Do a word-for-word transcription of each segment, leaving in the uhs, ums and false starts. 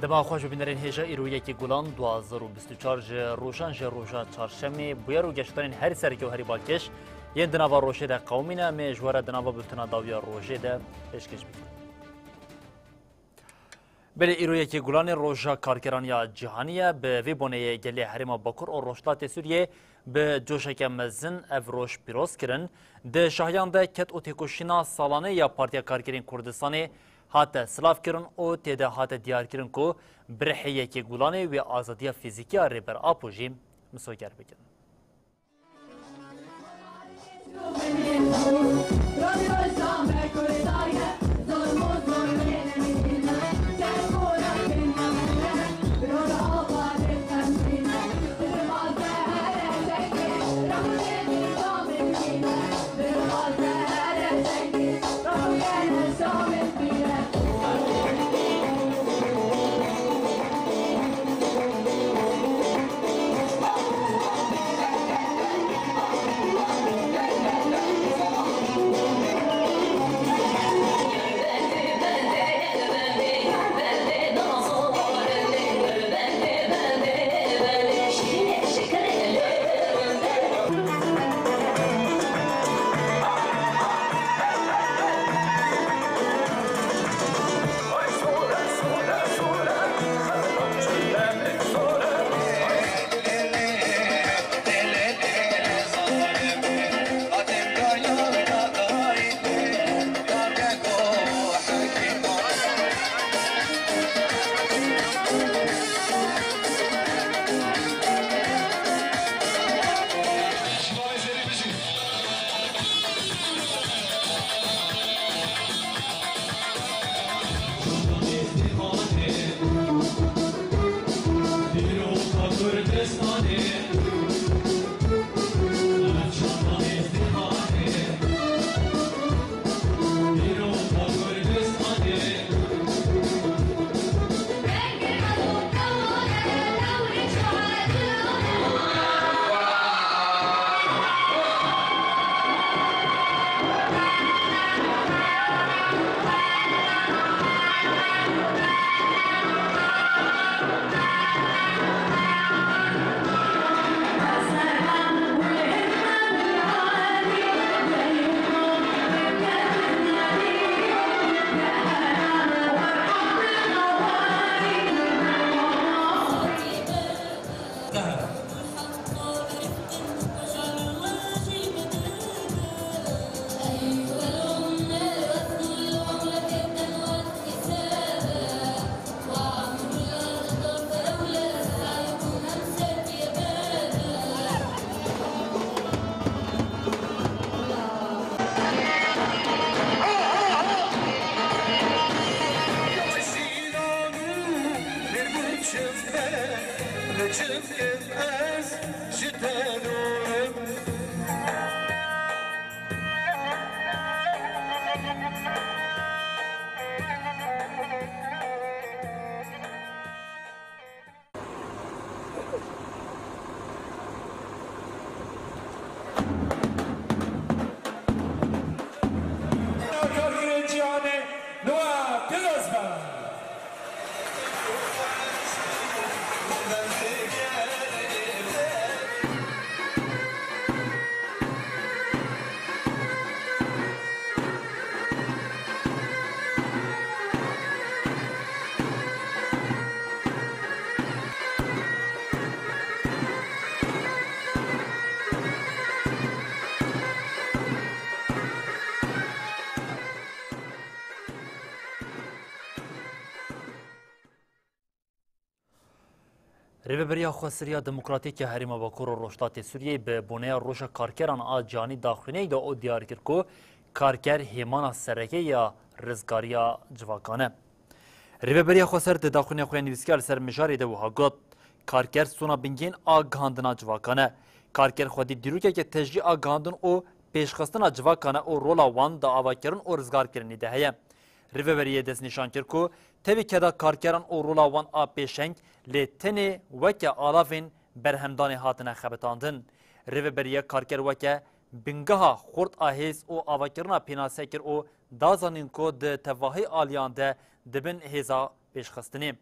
Dema xweş û bînerên hêja, îro yekê Gulan du hazar û bîst û çar ji rojan ji roja çarşemê bûyer û geştanên herî sereke û herî balkêş yên di nava rojê de qewimîne, em ê ji we re di nava bultena dawiya rojê de pêşkêş bikin. Belê îro yekê Gulanê roja karkeran ya cîhanî ye. Bi vê boneyê gelê Herêma Bakur û Rojhilatê Sûriyê bi coşeke mezin ev roj pîroz kirin. Di şahiyan de ket û têkoşîna salane ya Partiya Karkerên Kurdistanê hate silavkirin û tê de hate diyarkirin ku bi rihê yekê Gulanê wê azadiya fîzîkî ya Rêber Apo jî misoger bikin. Rêveberiya Xweseriya Demokratîk ya Herêma Bakur û Rojhilatê Sûriyeyê bi boneya Roja Karkeran a Cîhanî daxuyaniyek da û diyar kir ku karker hêmana sereke ya rizgariya civakan e. Rêveberiya Xweser di daxuyaniyê xwe ya nivîskar li ser mijarê de wiha got, karker sona bingehîn a gihandina civakan e. Karker xwedî dîrokeke tejî a gihandin û pêşxistina civakan e û rola wan di avakirin û rizgarkirinê de heye. Rêveberiyê destnîşan kir ku tevî keda karkeran û rola wan a pêşeng lê tenê weke alavên berhemdanê hatine xebitandin. Rêveberiye karker weke bingeha xurt a hêz û avakirina pênase kir û da zanîn ku di tevahî aliyan de dibin hêza pêşxistinê.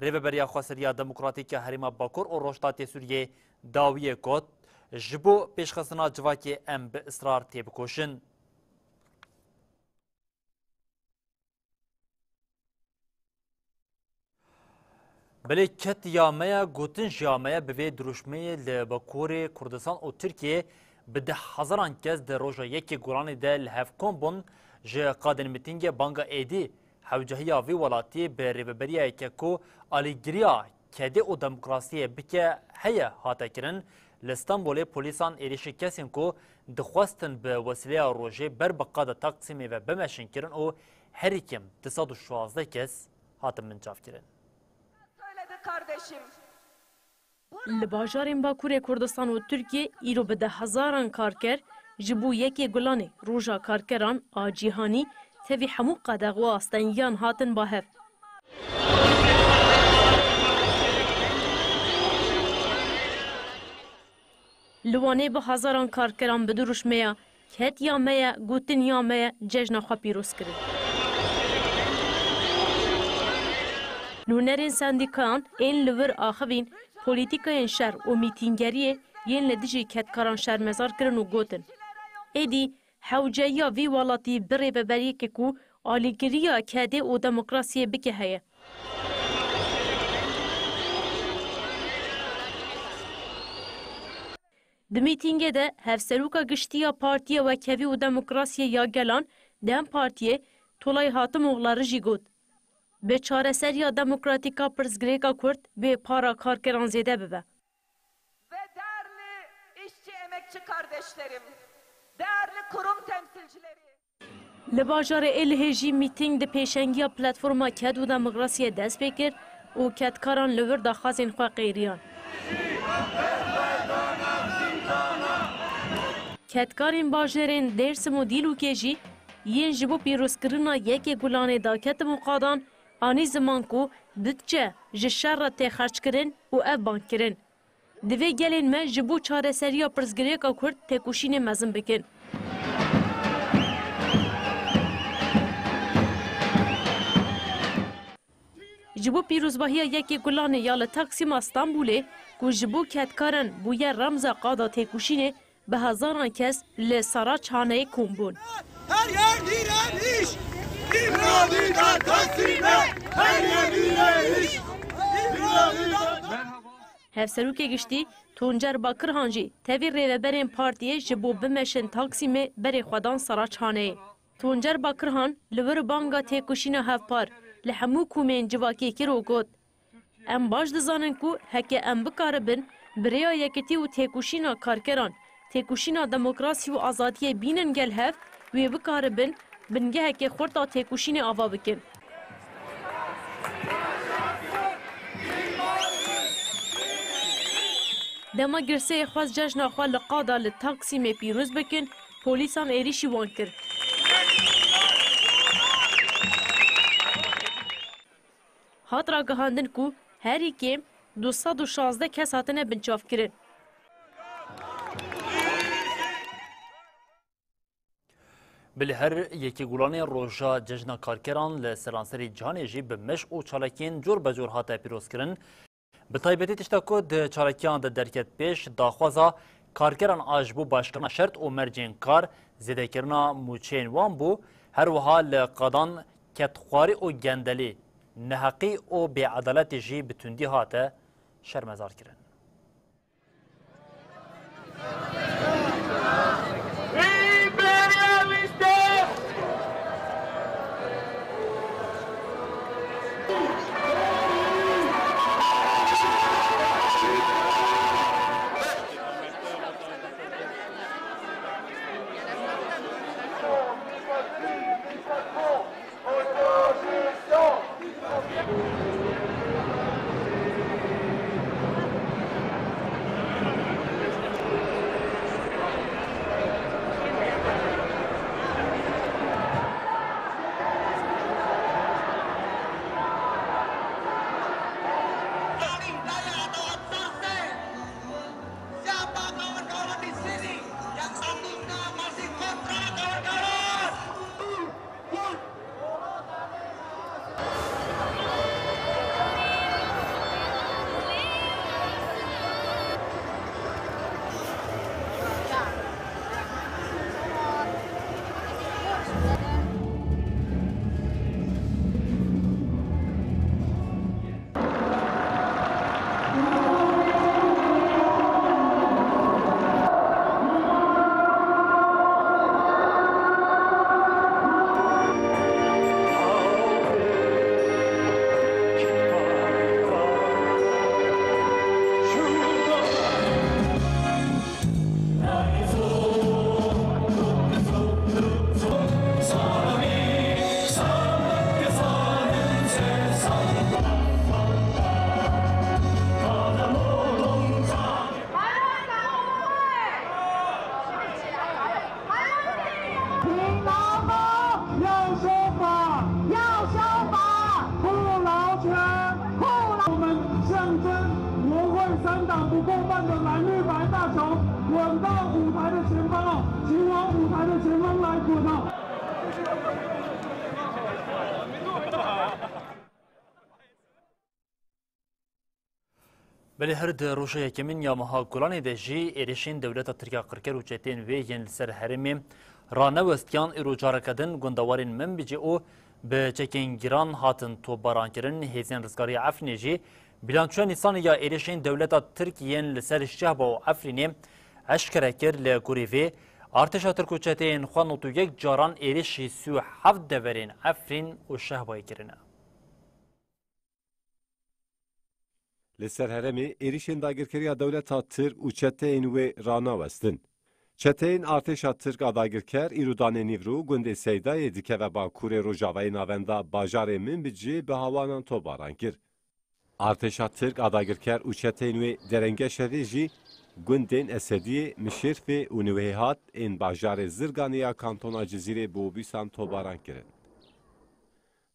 Rêveberiya Xweseriya Demokratîk ya Herêma Bakur û Rojhilatê Sûriyê dawiyê got, ji bo pêşxistina civakê em bi israr têbikoşin. Belê ket ya me ye, gotin jî ya me ye, bi vê dirûşmeyê li Bakurê Kurdistan û Tirkiyê bi deh hezaran kes di roja yekê Gulanê de li hev kom bûn, ji qadên mîtîngê banga êdî hewcehiya vî welatî bi rêveberiya yeke ku alîgiriya kedê û demokrasiyê bike heye hate kirin. Li Stenbolê polîsan êrişî kesên ku dixwestin bi wesîleya rojê ber bi qada Taksimê ve bimeşin kirin û herî kêm du sed û şazdeh kes hatin binçavkirin. Söyledi kardeşim. Li bajarên Bakurê Kurdistan û Tirkiyê îro bi deh hezaran karker ji bo yekê Gulanê, Roja Karkeran a Cîhanî, tevî hemû qedex û astengiyan hatin ba hev. Li Wanê bi hezaran karkeran bi dirûşmeya "Ket ya me ye, gotin ya me ye" cejna xwe pîroz kirin. Nûnerên sendîkayan ên li wir axivîn polîtîkayên şer û mîtîngeriyê yên li dijî kedkaran şermezar kirin û gotin, êdî hewceyiya vî welatî bi rêveberiyekê ku alîgiriya kedê û demokrasiyê bike heye. Di mîtîngê de Hevseroka Giştî ya Partiya Wekhevî û Demokrasiyê ya Gelan, DEM Partiyê, Tolay Hatimoğları jî got, bi çareseriya demokratîk a pirsgirêka Kurd bê para karkeran zêde bibe. Ve değerli işçi emekçi kardeşlerim, değerli kurum temsilcileri. Li bajarê Êlihê jî mîtîng di pêşengiya Platforma Ked û Demokrasiyê dest pê kir û kedkaran li wir daxwazên xwe qêriyan. Kedkarên bajarên Dêrsim û Dîlokê jî yên ji bo pîrozkirina yekê Gulanê daketin û qadan anî ziman ku budçe ji şer re tê xerckirin û ev bang kirin, Divê gelên me ji bo çareseriya pirsgirêka Kurd têkoşînê mezin bikin. Ji bo pîrozbahiya yekê Gulanê ya li Taksîma Stenbolê ku ji bo kedkaran bûye remza qada têkoşînê, bi hezaran kes li Saraçhaneyê kom bûn. Her yer direniş! Îmralı'dan Taksim'e! Her yer direniş! Hevserokê Giştî Tuncer Bakirhan jî tevî rêveberên partiyê ji bo bimeşin Taksîmê berê xwe dan Saraçhaneyê. Tuncer Bakirhan li wir banga têkoşîna hevpar li hemû komên civakê kir û got, Em baş dizanin ku heke em bikaribin bi rêya yekitî û têkoşîna karkeran, têkoşîna demokrasî û azadiyê bînin gel hev, wê bikaribin bingeheke xurt a têkoşînê ava bikin. Dema girseyê xwest cejna xwe li qada li Taksîmê pîroz bikin, polîsan êrîşî wan kir. Hat ragihandin ku herî kêm du sed û şazdeh kes hatine binçavkirin. Bilê her yekê Gulanê roja Cejna Karkeran li seranserî cîhanê jî bi meş û çalakiyên cor be cor hate pîrozkirin. Bi taybetî tişta ku di çalakiyan de derket pêş, daxwaza karkeran a ji bo başkirina şert û mercên kar, zêdekirina mûçeyên wan bû, her wiha li qadan kedxwarî û gendelî, neheqî û bêedaletê jî bi tundî hate şermezarkirin. 等等不够，伴着蓝绿白大球滚到舞台的前方啊，请往舞台的前方来滚啊！ Belê her di roja yekemîn ya meha Gulanê de jî êrişên dewleta Tirk ya qirker û çeteyên wê yên li ser herêmê ranewestiyan îro careke din gundewarên Minbicê û bi çekên giran hatin topbarankirin. Hêzên rizgariya Efrînê jî bîlançoya Nîsanê ya êrişên dewleta Tirk yên li ser Şehba û Efrînê eşkere kir. Li gorî vê, artêşa Tirk û çeteyên xwe nod û yek caran êrişî sî û heft deverên Efrîn û Şehbayê kirine. Li ser herêmê êrişên dagirkeriya dewleta Tirk û çeteyên wê ranawestin. Çeteyên artêşa Tirk a dagirker îro danê nîvro gundê Seydayê dikeve bakurê rojavayê navenda bajarê Minbicê bi hawanan topbaran kir. Artêşa Tirk a dagirker û çeteyên wê derenge şevê jî gundên Esediyê, Mişêrfê û Niwêhat ên bajarê Zirganê ya kantona Cizîrê bi obîsan topbaran kirin.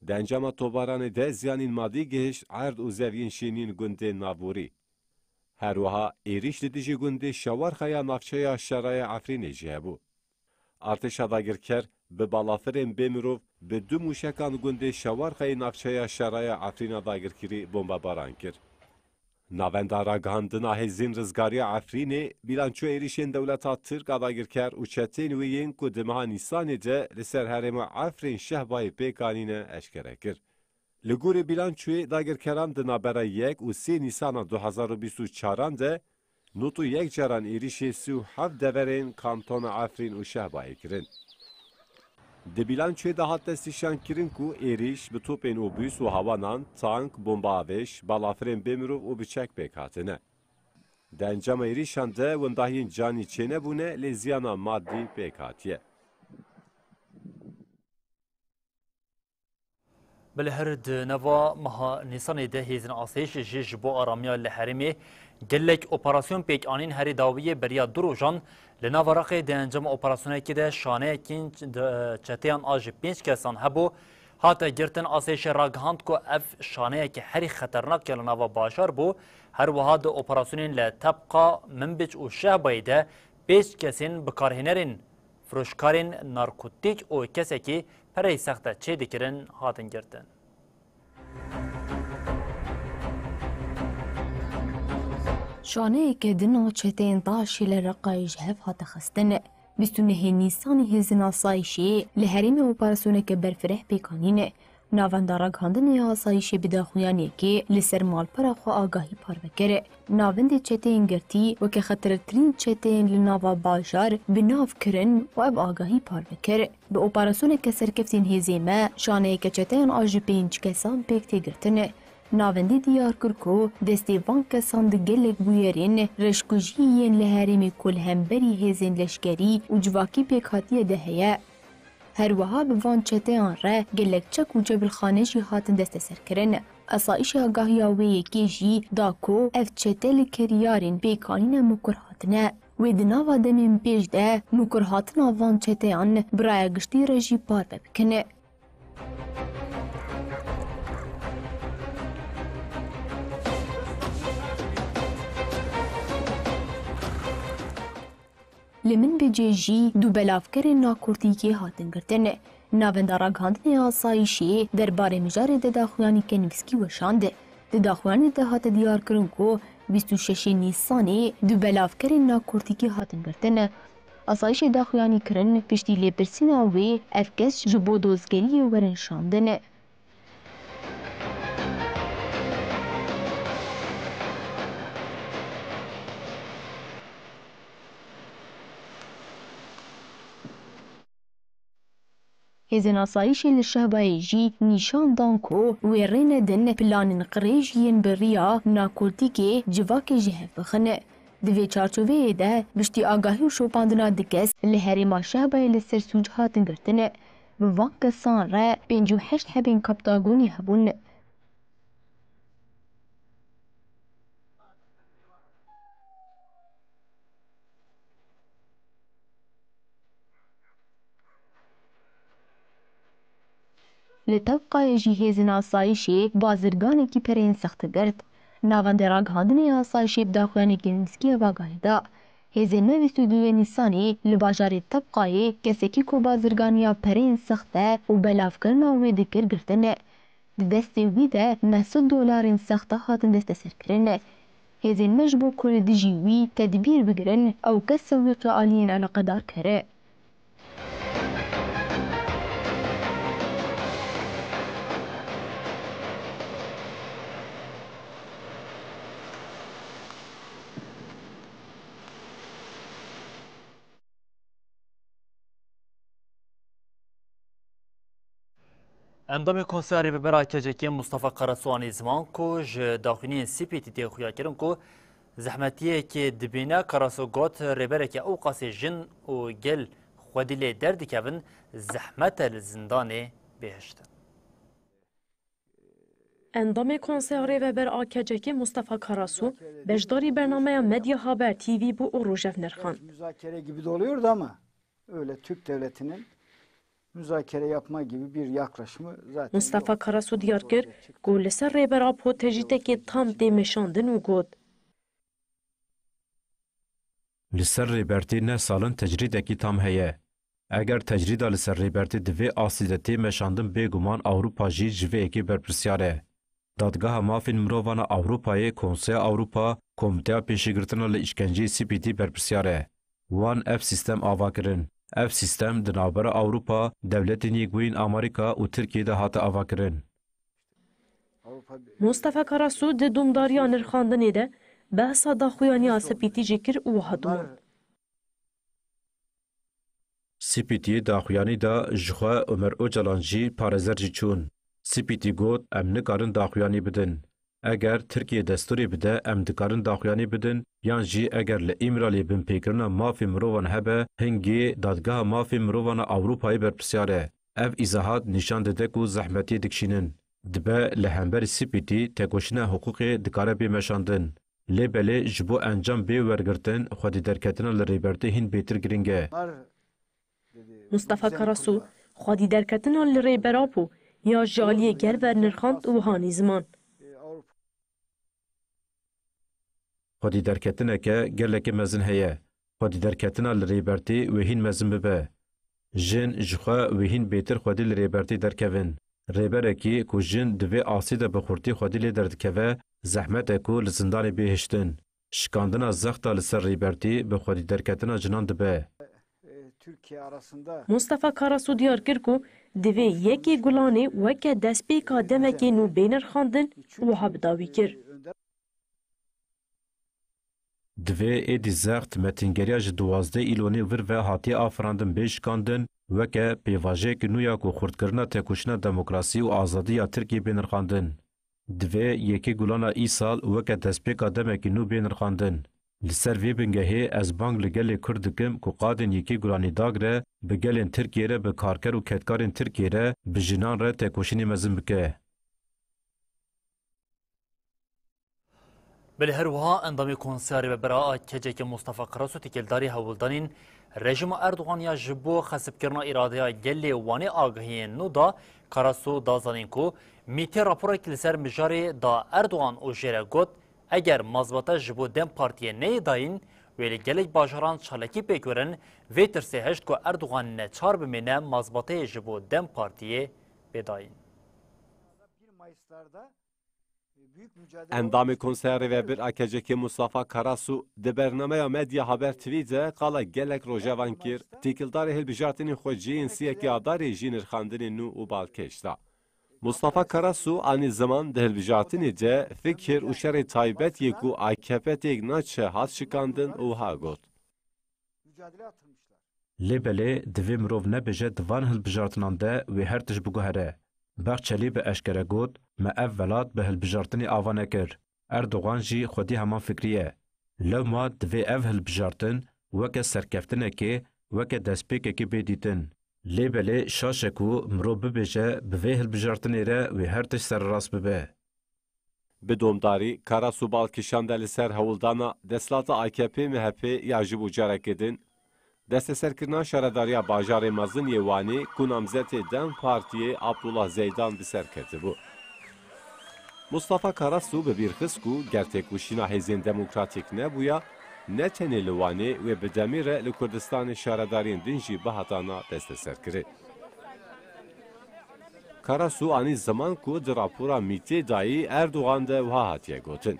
Di encama tobaranê de ziyanên madî gihişt erd û zeviyên şînîn gundên navborî. Her wiha êrîş li dijî gundê Şewarxa ya navçeya Şeraya Efrînê jî hebû. Artêşa dagirker bi balafirên bê mirov bi du mûşekan gundê Şewarxayê navçeya Şeraya Efrîna dagirkirî bombebaran kir. Navenda ragihandina hêzên rizgariya Efrînê, bîlançoya êrişên dewleta Tirk a dagirker û çeteyên wê yên ku di meha Nîsanê de li ser herêma Efrîn Şehbayê pêk anîne eşkere kir. Li gorî bîlançoyê dagirkeran di navbera yek û sê Nîsana du hezar û bîst û çaran de nod û yek caran êrişê sî û heft deverên kantona Efrîn û Şehbayê kirin. Di bîlançoyê de hat destnîşankirin ku êrîş bi topên obîs û hawanan, tank, bomba avêş, balafirên bê mirov û bi çek pêk hatine. Di encama êrîşan de windahiyên canî çênebûne, lê ziyana madî pêk hatiye. Belê her di nava meha Nîsanê de hêzên asayîşê jî ji bo aramiya li herêmê gelek operasyon pêk anîn. Herî dawiyê beriya du rojan li nava Reqê di encama operasyonekê de şaneyekî çeteyan a ji pênc kesan hebû hate girtin. Asayîşê ragihand ku ev şaneyeke herî xeternak ya li nava bajar bû. Her wiha di operasyonên li Tebqa, Minbic û Şehbayê de pênc kesên bikarhênerên firoşkarên narkotîk û kesekî pereyê sexte çêdikirin hatin girtin. Şaneyeke din a çeteyên DAIŞê li Reqayê ji hev hate xistin. Bîst û nehê Nîsanê hêzên asayîşê li herêmê operasyoneke berfireh pêk anîn. Navenda ragihandinê ya asayîşê bi daxuyaniyekê li ser malpera xwe agahî parve kir. Navendê çeteyên girtî weke xetertirîn çeteyên li nava bajar bi nav kirin û ev agahî parve kir. Bi operasyoneke serkeftî yên hêzên me şaneyeke çeteyan a ji pênc kesan pêk tê girtin. Navendê diyar kir ku destê van kesan di gelek bûyerên reşkujî yên li herêmê ku li hemberî hêzên leşkerî û civakî pêkhatiye de heye. Her wiha bi van çeteyan re gelek çek û cebilxane jî hatin desteserkirin. Asayîşê agahiya wê yekê jî da ku ev çete li kiryarên pêkanîne mukur hatine. Wê di nava demên pêş de mukur hatina van çeteyan bi raya giştî re jî parve bikin. Li Minbicê jî du belavkerên nakortîkê hatin girtin. Navenda ragihandinê ya asayîşê derbarê mijarê de daxuyanî kenivîskî weşand. Di daxuyanî de hate diyarkirin ku bîst û şeşê Nîsanê du belavkerên nakortîkî hatin girtin. Asayîşê daxuyanî kirin piştî lêpirsîna wê ev kes ji bo dozgeriyê werin şandin. Hêzên asayîşê li Şehbayê jî nîşan dan ku wê rê nedin planên qirêj yên bi riya narkotîkê civakê ji hev bixin. Di vê çarçoveyê de piştî agahî û şopandina du kes li herêma Şehbayê li ser sûc hatin girtin. Bi van kesan re pêncî û heşt hebên kaptagonî hebûn. Li Tevqayê jî hêzên asayîşê bazirganekî pereyên sexte girt. Navendê ragihandinê asayişê bi daxuyanekî nîskî ya Bagayê da. Hêzên me bîst û duyê Nîsanê li bajarê Tebqayê kesekî ku bazirganiya pereyên sext e û belavkirina wê dikir girtin. Di destê wî de neh sed dolarên sexta hatin desteserkirin. Hêzên me ji bo ku li dijî wî tedbîr bigirin, ew kes sewîqê aliyên eleqedar kir. Endamê Konseya Rêvebera K C K Mustafa Karasu anî ziman ku ji daxuyaniyên C P T tê xuyakirin ku zehmetiyekê dibîne. Karasu got, rêberekî ewqasî jin û gel xwedî lê derdikevin, zehmet e li zindanê bê hiştin. Endamê Konseya Rêveber a K C K Mustafa Karasu, beşdarî bernameya Medya Haber T V bû û rojev nirxand. Müzakere gibi de oluyordu ama öyle Türk devletinin müzakere yapma gibi bir yaklaşımı zaten Mustafa yok. Karasu diyar kir ku li ser Rêber Apo tecrîdekê tam tê meşandin û got, Li ser Rêbertî neh sal in tecrîdekî tam heye. Eger tecrîda li ser Rêbertî di vê astî de tê meşandin, bêguman Ewropa jî ji vê yekê berpirsyar e. Dadgeha Mafên Mirovan a Ewropayê, Konseya Ewropa, Komîteya Pêşîgirtina li Îşkenceyê C P T berpirsyar e. Wan ev sîstem ava kirin. Ev sîstem di navbera Ewropa, Dewletên Yekbûyî yên Amerîka û Tirkiyê de hate avakirin. Mustafa Karasu di domdariya nirxandinê de behsa daxuyaniya C P T jî kir û wiha dimand. C P T'yê daxuyanî da, ji xwe Omer Ocalan jî, parêzer jî çûn. C P T got, em nikarin daxuyanî bidin. Eger Tirkiye destûrê bide, em dikarin daxuyanî bidin, yan jî eger li Îmraliyê binpêkirina mafê mirovan hebe, hingê Dadgeha Mafê Mirovan a Ewropayê berpirsiyar e. Ev îzahat nîşan dide ku zehmetiyê dikişînin. Dibe li hemberî C P T tekoşîna hiqûqê dikare bê meşandin. Lê belê ji bo encam bê wergirtin, xwedî derketina li Rêbertê hîn bêtir girîng e. Mustafa Karasu, xwedî derketina li Rêber Apo ya ji aliyê gel vernirxand û wiha anî ziman. Xwedî derketineke gelekî mezin heye. Xwedî derketina li Rêbertê wê hîn mezin bibe. Jin ji xwe wê hîn bêtir xwedî li Rêbertê derkevin. Rêberekî ku jin di vê astî de bi xurtî xwedî lê derdikeve, zehmet e ku li zindanê bê hiştin. Şikandina zexta li ser Rêbertî bi xwedî derketina jinan dibe. Mustafa Karasu diyar kir ku divê yekê Gulanê weke destpêka demekê nû bê nirxandin û wiha bi dawî kir. Divê êdî zext metîngeriya ji duwazdeh Îlonê vir ve hatiye afirandin bê şikandin, weke pêvajoyeke nû ya ku xurtkirina tekoşîna demokrasî û azadî ya Tirkiyê bê nirxandin. Divê yekê Gulana îsal weke destpêka demekî nû bê nirxandin. Li ser vê bingehê ez bang li gelê Kurd dikim ku qadên yekê Gulanê dagre, bi gelên Tirkiyê re, bi karker û kedkarên Tirkiyê re, bi jinan re tekoşînê mezin bike. Belê her wiha endamê Konseya Rêvebera a K C K Mustafa Karasu têkildarî hewldanên rejîma Erdogan ya ji bo xesibkirina îradeya gelê Wanê agahiyên nû da. Karasu da zanîn ku mîtê raporek li ser mijarê da Erdogan û jê re got, eger mazbata ji bo DEM Partiyê neyê dayîn, wê li gelek bajaran çalakî pêk werin, vê tirsê hişt ku Erdogan neçar bimêne mazbateyê ji bo DEM Partiyê bê dayîn. Endamê Konseya Rêvebir a K C K Mustafa Karasu di bernameya Medya Haber T V de qala gelek rojavan kir, têkildarî hilbijartinên xwe cihên sî yekê Adarê jî nirxandinên nû û balkêş da. Mustafa Karasu anî ziman di hilbijartinê de fikir û şerê taybet yê ku A K P têk naçe hat şikandin û wiha got. Lê belê divê mirov nebêje di van hilbijartinan de wê her tişt biguhere. Bahçelî bi eşkere got, me ev welat bi hilbijartinê ava nekir. Erdogan jî xwedî heman fikrî ye. Lewma divê ev hilbijartin weke serkeftinekê, weke destpêkekê bê dîtin. Lê belê şaş e ku mirov bibêje bi vê hilbijartinê re wê her tişt sererast bibe. Bi domdarî, Karasu bal kişande li ser hewldana desthilata A K P M H P ya ji bo careke din desteserkirina şaredariya bajarê mezin yê Wanê ku namzetê DEM Partiyê Abdullah Zeydan bi ser ketibû. Mustafa Karasu bi bîr xist ku ger têkoşîna hêzên demokratîk nebûya, ne tenê li Wanê wê bi demê re li Kurdistanê şaredariyên din jî bihatana desteserkirin. Karasu anî ziman ku di rapora MÎT'ê dayî Erdogan de wiha hatiye gotin.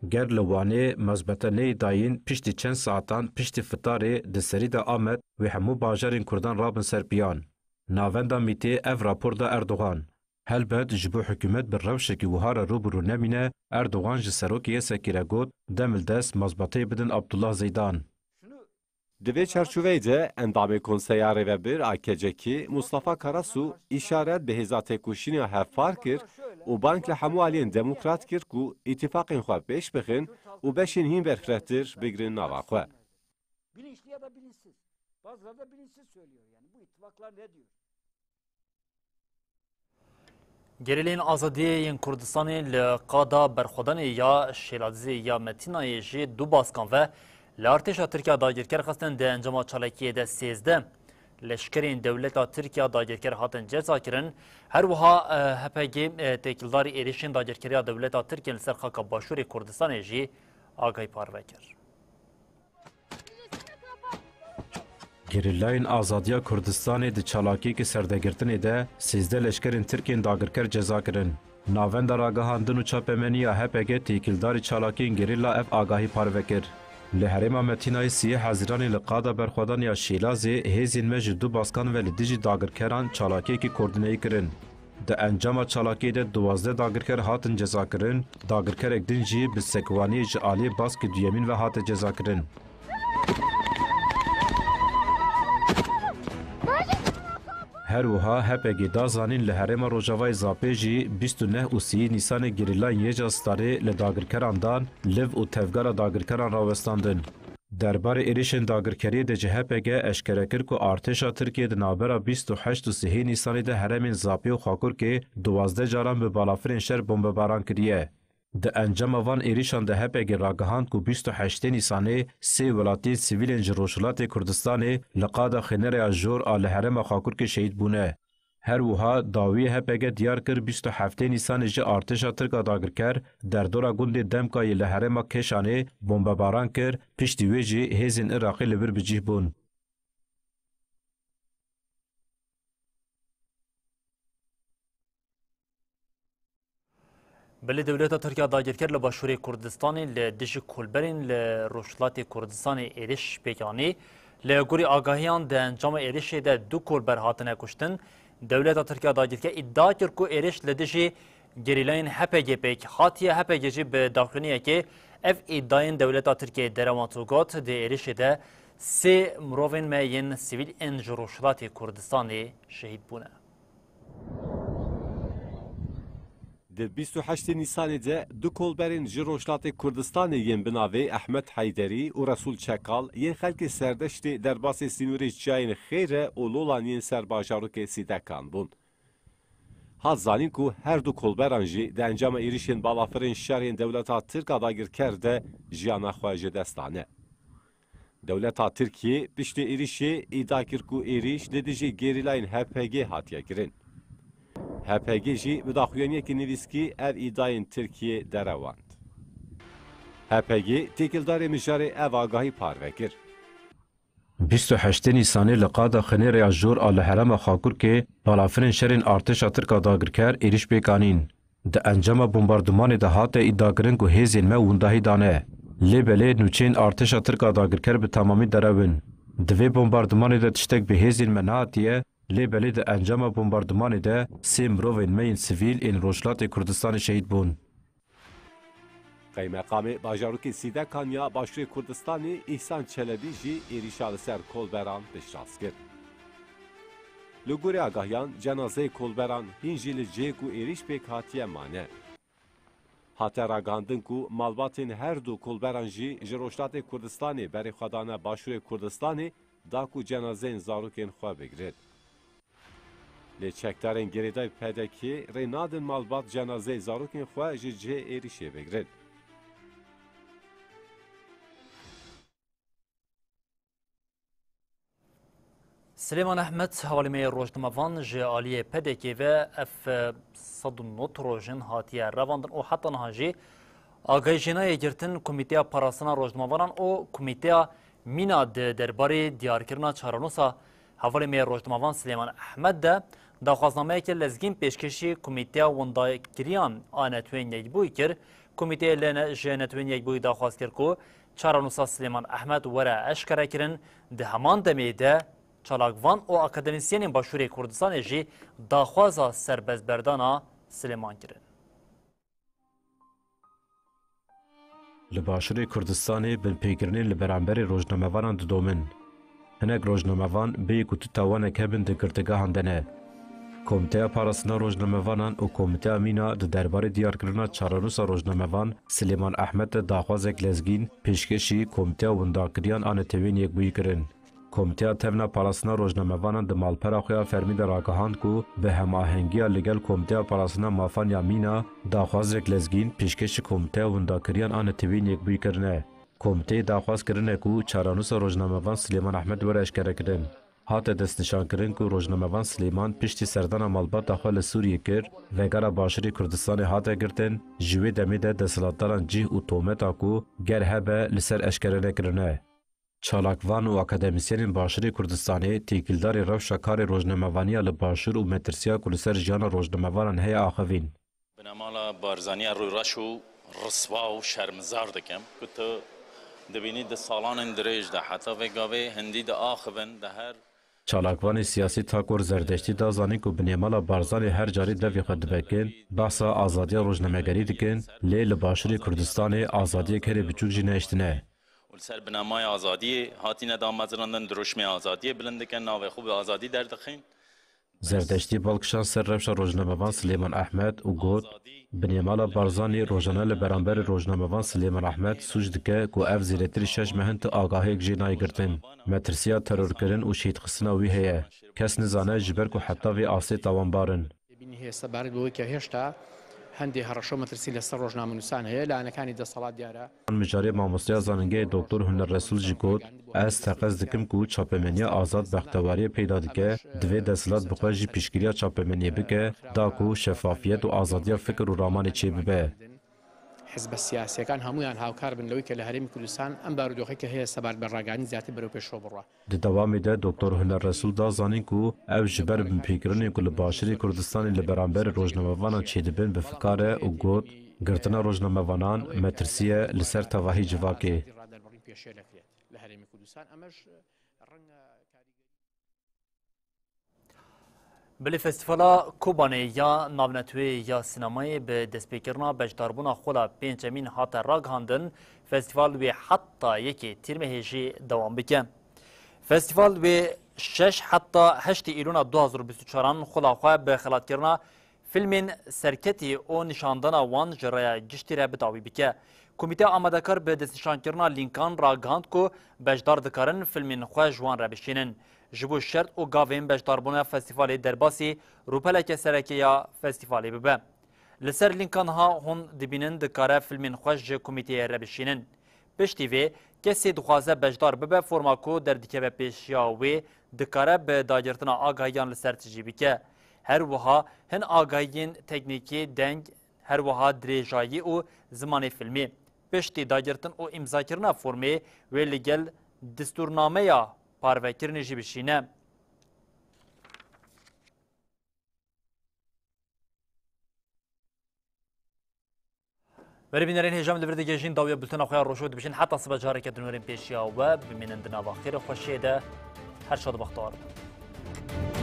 Ger li Wanê mazbete neyê dayîn, piştî çend saetan, piştî fitarê, di serî de Amed, wê hemû bajarên Kurdan rabin ser piyan. Navenda MÎT'ê ev rapor da Erdogan. Helbet ji bo hikûmet bi rewşekî wiha re rû bi rû nemîne, Erdogan ji serokê YSK'ê re got, dem li dest mazbateyê bidin Abdullah Zeydan. Di vê çarçoveyê de endamê Konseya Rêvebir a KCK'ê Mustafa Karasu îşaret bi hêza têkoşîna hevpar kir û bang li hemû aliyên demokrat kir ku îtîfaqên xwe pêş bixin û beşên hîn berfirehtir bigrin nava xwe. Bilinçli ya da bilinçsiz. Bazıları da bilinçsiz söylüyor yani. Bu ittifaklar ne diyor? Gerîleyên Azadiyê yên Kurdistanê li qada berxwedanê ya Şêlazê ya Metînayê jî du baskan ve li artêşa Tirkiya dagirker xistin. Di encama çalakiyê de sêzdeh leşkerên dewleta Tirkiya dagirker hatin cezakirin. Her wiha, e, H P G, e, têkildarî êrişên dagirkeriya dewleta Tirkiye li ser xaka Başûrê Kurdistanê jî agahî parve kir. Gerîlayên Azadiya Kurdistanê di çalakiyeke serdegirtinê de sêzdeh leşkerên Tirk ên dagirker ceza kirin. Navenda Ragihandin û Çapemeniya H P G têkildarî çalakiyên gerîla ev agahî parve kir. Li herêma Metînayê sîyê Hezîranê li qada berxwedan ya Şêlazê hêzên me ji du baskan ve li dijî dagirkeran çalakiyekî koordîneyî kirin. Di encama çalakiyê de duwazdeh dagirker hatin cezakirin, dagirkerek din jî bi sekiwaniyê ji aliyê baskê duyemîn ve hate cezakirin. Her wiha H P G da zanîn li herêma Rojavayê Zapê jî bîst û neh û sîyê Nîsanê gerîlayên YJA Starê li dagirkeran dan, liv û tevgera dagirkeran rawestandin. Derbarê êrişên dagirkeriyê de jî H P G eşkere kir ku artêşa Tirkiyê di navbera bîst û heşt û sihê Nîsanê de herêmên Zapê û Xakurkê duwazdeh caran bi balafirên şer bombebaran kiriye. Di encama van êrişan de H P G ragihand ku bîst û heştê Nîsanê sê welatiyên sivîlên ji Rojhilatê Kurdistanê li qada xênereya jor a li herêma Xakurkê şehîd bûne. Her wiha dawiyê H P G diyar kir, bîst û heftê Nîsanê jî artêşa Tirk a dagirker derdora gundê Demkayê li herêma Kêşanê bombebaran kir, piştî wê jî hêzên Iraqê li vir bi cih bûn. Belê dewleta Tirk ya dagirker li Başûrê Kurdistanê li dijî kolberên li Rojhilatê Kurdistanê êrîş pêk anî. Li gorî agahiyan di encama êrîşê de du kolber hatine kuştin. Dewleta Tirk ya dagirker îdia kir ku êrîş li dijî gerîlayên H P G pêk hatiye. H P G jî bi daxuyaniyekê ev îdiayên dewleta Tirkiyeyê derewand û got, di êrîşê de sê mirovên me yên sivîl ên ji Rojhilatê Kurdistanê şehîd bûne. Di bîst û heştê Nîsanê de du kolberên ji Rojhilatê Kurdistanê yên bi navê Ehmed Heyderî û Resûl Çekal yên xelkê Serdeştê derbasê sînorê çiyayên Xêre û Lolan yên ser bajarokê Sîdekan bûn. Hat zanîn ku her du kolberan jî di encama êrişên balafirên şerên dewleta Tirk a dagirker de jiyana xwe ji dest dane. Dewleta Tirkiyê piştî êrişê îdia kir ku êrîş li dijî gerîlayên H P G hatiye kirin. H P G jî bi daxuyaniyekî nivîskî ev îdiayên Tirkiyê derewand. H P G têkildarê mijarê ev agahî parve kir. Bîst û heştê Nîsanê li qada xinêreya jor a li herêma Xakurkê balafirên şerên artêşa Tirk a dagirker êrîş pêk anîn. Di encama bombardumanê de hate îdiakirin ku hêzên me windahî dane. Lê belê nûçeyên artêşa Tirk a dagirker bi temamî derew in. Di vê bombardumanê de tiştek bi hêzên me nehatiye, lê belê di encama bombardumanê de sê mirovên me yên sivîl ên Rojhilatê Kurdistanê şehîd bûn. Qeymeqamê bajarokê Sîdekan ya Başûrê Kurdistanê Îhsan Çelebî jî êrîşa li ser kolberan piştrast kir. Li gorî agahiyan, cenazeyê kolberan hîn jî li cihê ku êrîş pêk hatiye mane. Hate ragihandin ku malbatên her du kolberan jî ji Rojhilatê Kurdistanê berê xwe dane Başûrê Kurdistanê da ku cenazeyên zarokên xwe bigirin. Lê çekdarên girêdayî P D K'ê rê nadin malbat cenazeyê zarokên xwe ji cihê êrîşê bigirin. Silêman Ehmed, hevalê me yê rojnamevan ji aliyê P D K'ê ve ev, e, sed û nod rojin hatiye revandin û heta niha jî agahî jê nayê girtin Komîteya Parastina Rojnamevanan û Komîteya Mîna di derbarê diyarkirina çarenûsa hevalê me yê rojnamevan Silêman Ehmed de daxwaznameyeke lezgîn pêşkêşî Komîteya Windakiriyan a Netewên Yekbûyî kir. Komîteyê li ne-, ji Netewên Yekbûyî daxwaz kir ku çarenûsa Silêman Ehmed were eşkerekirin, di heman demê de çalakvan û akademîsyenên Başûrê Kurdistanê jî daxwaza serbestberdana Silêman kirin. Li Başûrê Kurdistanê binpêkirinên li beramberê rojnamevanan didomin. Hinek rojnamevan bêyî ku tu tawanek hebin di girtîgehan de ne. Komîteya Parastina Rojnamevanan û Komîteya Mîna di derbarê diyarkirina çarenûsa rojnamevan Silêman Ehmed de daxwazek lezgîn pêşkêşî Komîteya Windakiriyan a Netewên Yekbûyî kirin. Komîteya Tevna Parastina Rojnamevanan di malpera xwe ya fermî de ragihand ku bi hemahengiya li gel Komîteya Parastina Mafan ya Mîna daxwazek lezgîn pêşkêşî Komîteya Windakiriyan a Netewên Yekbûyî kirine. Komîteyê daxwaz kirine ku çarenûsa rojnamevan Silêman Ehmed were eşkerekirin. Hate destnîşankirin ku rojnamevan Silêman piştî serdana malbata xwe li Sûriyê kir, vegera Başûrê Kurdistanê hate girtin, ji wê demê de desthilatdaran cih û tometa ku ger hebe li ser eşkere nekirine. Çalakvan û akademîsyenên Başûrê Kurdistanê têkildarî rewşa karê rojnamevaniya li Başûr û metirsiya ku li ser jiyana rojnamevanan heye axivîn. Binemala Barzaniya rûreş û riswa û şermizar dikim ku tu dibînî di salanên dirêj de heta vê gavê hindî diaxivin di her Çalakvanê siyasî Takor Zerdeştî da zanîn ku binêmala Barzanî her carî devê xwe divekin, behsa azadiya rojnamegerî dikin, lê li Başûrê Kurdistanê azadiyek herê biçûk jî nehiştine. Û li ser binamaya azadiyê hatine damezrandin, dirûşmê azadiyê bilind dikin, navê xwe bi azadî derdixin. Zerdeştî bal kişand ser rewşa rojnamevan Silêman Ehmed û got, binêmala Barzanî rojane li beramberî rojnamevan Silêman Ehmed sûc dike ku ev zêdetirî şeş meh in tu agahiyek jê nayê girtin. Metirsiya terorkirin û şehîdxistina wî heye. Kes nizane ji ber ku heta vê astê tawanbar in. Têbînî heye sebaret bi wê ke hêşta hindê hereşa û metirsî li ser rojnamenûsan heye, li layanekî desthilat diyar e. Mijarê mamosteya zanîngehê Doktor Huner Resûl jî got, ez teqez dikim ku çapemeniya azad bextewariyê peyda dike, divê desthilat bi xwe jî piştgiriya çapemeniyê bike, da ku şefafiyet û azadiya fikir û ramanê çêbibe. Hizbe siyasîyekan hemûyan hawkar bin lewî ke li Herêmî Kurdistan em barûdoxeke heye sebaret bi ragihandin ziyatî berewpêşxwe biroa. Di dewamê de Doktor Huner Resûl da zanîn ku ew ji ber binpêkirinên ku li Başûrê Kurdistanê li beramberî rojnamevanan çêdibin bi fikar e û got, girtina rojnamevanan metirsiye li ser tevahî civakê. Bilî Festîvala Kobanê ya Navneteweyê ya Sînemayê bi destpêkirina beşdarbûna xwe la pêncemîn hate ragihandin. Festîval wê heta yekê Tîrmehê jî dewam bike. Festîval wê şeş heta heştê Îlona du hazar û bîst û çaran xwe la xwe bi xelatkirina fîlmên serketî û nîşandana wan ji rêya giştî re bi dawî bike. Komîteya amadekar bi destnîşankirina lînkan ragihand ku beşdar dikarin fîlmên xwe ji wan re bişînin. Ji bo şert û gavên beşdarbûna festîvalê derbasî rûpeleke sereke ya festîvalê bibe. Li ser lînka niha hûn dibînin dikare fîlmên xwe ji komîteyê re bişînin. Piştî vê, kesê dixwaze beşdar bibe forma ku derdikeve pêşiya wê dikare bi dagirtina agahiyan li ser tijî bike. Her wiha hin agahiyên teknîkî, deng, her wiha dirêjayî û zimanê fîlmê. Piştî dagirtin û îmzakirina formê wê li gel distûrnameya parvekirinê jî bişîne. Berê bînerên hêja, em li vir digihîjin dawiya bultena xwe ya rojê û dibêjin heta sibe careke din werin pêşiya we, bimînin di nava xêr û xweşiyê de. Her şad û bextewar bin.